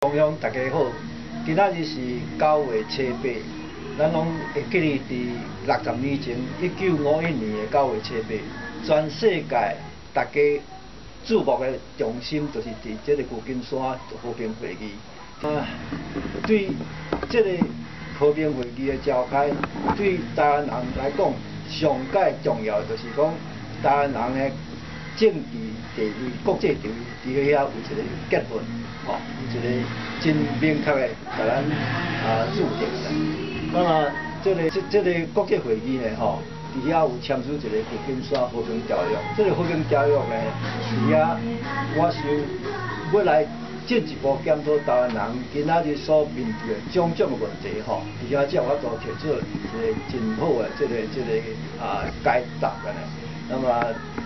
同鄉大家好，今仔日是9月7日，咱攏會記得佇60年前，1951年的九月七八，全世界大家注目的重心就是佇這个舊金山和平會議。啊，對這个和平會議的召開，對台灣人來講，上蓋重要就是講台灣人的政治地位、國際地位，佇遐有一個結論，吼，有一個真明確的，共咱啊注定啦。那麼這个這這个國際會議呢，吼，佇遐有簽署一個舊金山和平條約。這个和平條約呢，佇遐我想欲來進一步檢討台灣人今仔日所面對的種種的問題，吼，佇遐才有法度提出一个真好的這个這个啊解答的呢。那麼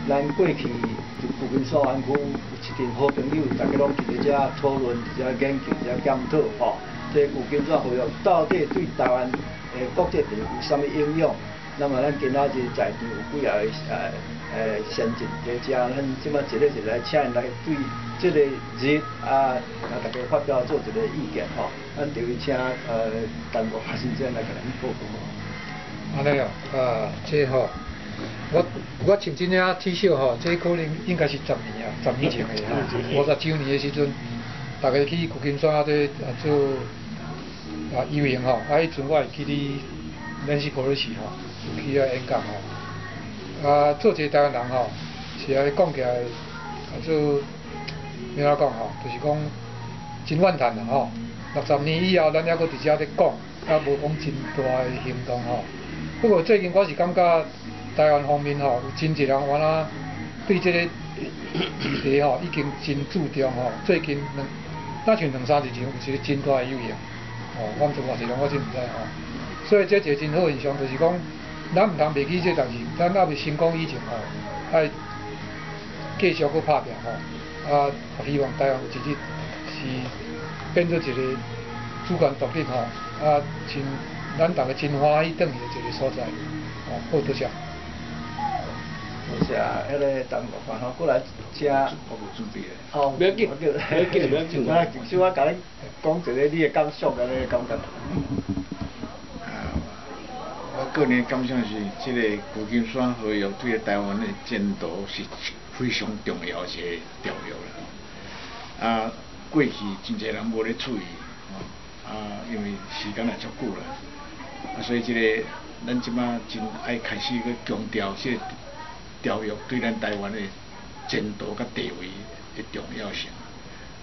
咱過去佇舊金山灣區有一群好朋友，大家攏佇咧遮討論、佇遮研究、佇遮檢討，吼，這個舊金山和約到底對台灣的國際地位有啥物影響？那麼咱今仔日在場有幾仔个先進佇遮，咱這擺一个一个來請𪜶來對這个日啊，共大家發表做一個意見吼。咱就請陳國華先生來共咱報告。按呢哦，啊，這吼，我穿這領 T 恤吼，這可能應該是十年啊，十年前的哈，50周年的時陣，大家去舊金山啊，這啊做啊遊行吼，啊，彼陣我會記得南希佩洛西吼，有去遐演講吼，啊，做一个台灣人吼，是來講起來，啊做，欲按怎講吼，就是講真怨嘆啦吼，60年以後，咱猶閣佇遮咧講，啊，無講真大的行動吼。不過最近我是感覺台灣方面吼，有真濟人原來對這個議題吼已經真注重吼。最近兩，若像兩三日前有一個真大的遊行，吼，阮做偌濟人我真毋知吼。所以這一個真好現象，就是講，咱毋通袂記這代誌，咱猶未成功以前吼，愛繼續閣拍拚吼。啊，希望台灣有一日是變做一個主權獨立吼，啊，真咱逐个真歡喜轉去的一個所在，哦，好多謝。多謝，彼个陳國華吼，過來請。我無準備的。哦，不要緊，不要緊，不要緊。我小可共你講一个你的感想，按呢感覺。啊，我個人感想是，這个舊金山和約對台灣的前途是非常重要一个條約啦。啊，過去真濟人無咧注意，吼，啊，因為時間也足久啦，啊，所以這个咱這擺真愛開始去強調這个條約對咱台灣的前途佮地位的重要性，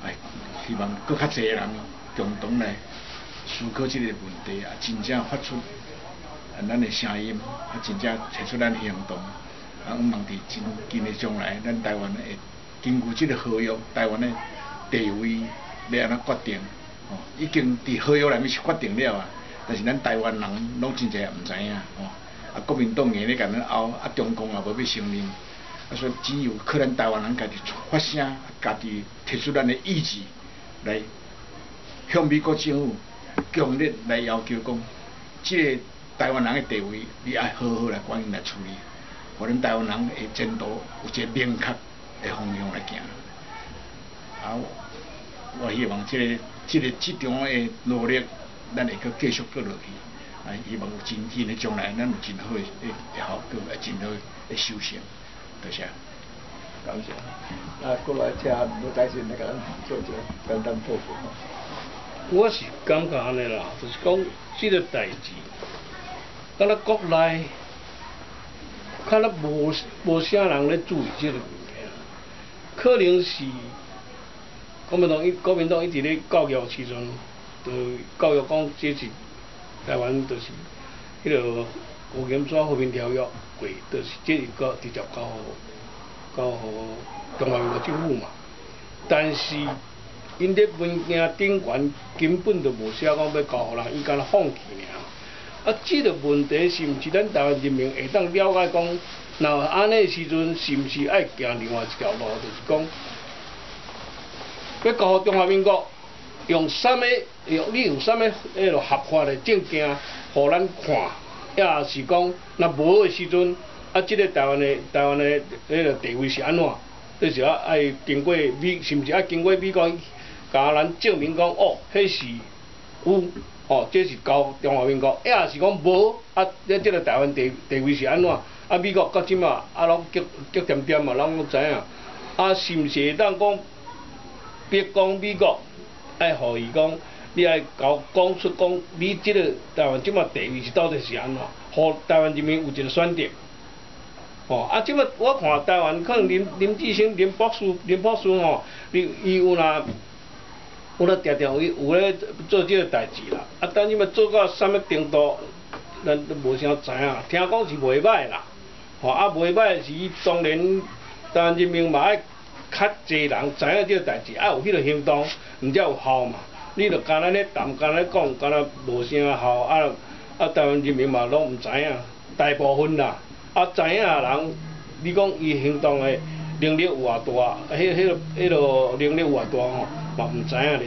哎，希望閣較濟人共同來思考這個問題，啊，真正發出啊咱的聲音，啊，真正提出咱行動，啊，向望佇真近的將來，咱台灣會根據這個和約，台灣的地位欲按怎決定？吼，已經佇和約內面是決定了啊，但是咱台灣人攏真濟也毋知影，吼。啊，國民黨硬咧共咱拗，啊，中共也無欲承認，啊，所以只有靠咱台灣人家己發聲，家己提出咱的意志來向美國政府強烈來要求講，這个台灣人的地位，你愛好好來關心來處理，予咱台灣人的前途有一个明確的方向來行。啊，我希望這个這个這場的努力，咱會閣繼續閣落去。啊，希望有真近的將來，咱有真好的效果，會真好的收成。多謝。感謝。啊，過來請盧大臣來共咱做一個簡單報告。我是感覺按呢啦，就是講這个代誌，敢若國內，敢若無啥人咧注意這个物件，可能是國民黨一直咧教育時陣，就教育講這是台灣，就是彼个舊金山和平條約過，就是這是個直接交予中華民國政府嘛。但是𪜶咧文件頂懸根本就無寫講欲交予人，伊敢若放棄爾。啊，這个問題是毋是咱台灣人民會當了解講，若按呢時陣，是毋是愛行另外一條路，就是講，欲交予中華民國用啥物用你用啥物彼个合法的證件，予咱看，抑是講若無的時陣，啊，這个台灣的彼个地位是按怎？就是啊，愛經過美，是毋是愛經過美國共咱證明講，哦，彼是有，吼，這是交中華民國，抑是講無，啊，這這个台灣地地位是按怎？啊，美國到這馬啊，攏激激恬恬嘛，攏攏知影。啊，是毋是會當講，逼講美國愛予伊講，你愛共講出講，你這个台灣這馬地位是到底是按怎？予台灣人民有一个選擇。吼，啊，這馬我看台灣可能林林志昇林博士林博士吼，伊伊有若有若定定有有咧做這个代誌啦。啊，但這馬做到啥物程度，咱都無啥知影。聽講是袂䆀啦，吼啊袂䆀是當然台灣人民嘛愛較濟人知影這个代誌，愛有彼个行動，毋才有效嘛。你著干焦咧談，干焦講，敢若無啥效，啊啊台灣人民嘛攏毋知影，大部分啦。啊，知影的人，你講伊行動的能力有偌大？彼、彼個、彼个能力有偌大吼，嘛毋知影咧。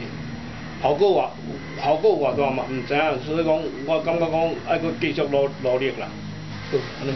效果偌效果有偌大嘛毋知影，所以講我感覺講愛閣繼續努努力啦。好，按呢。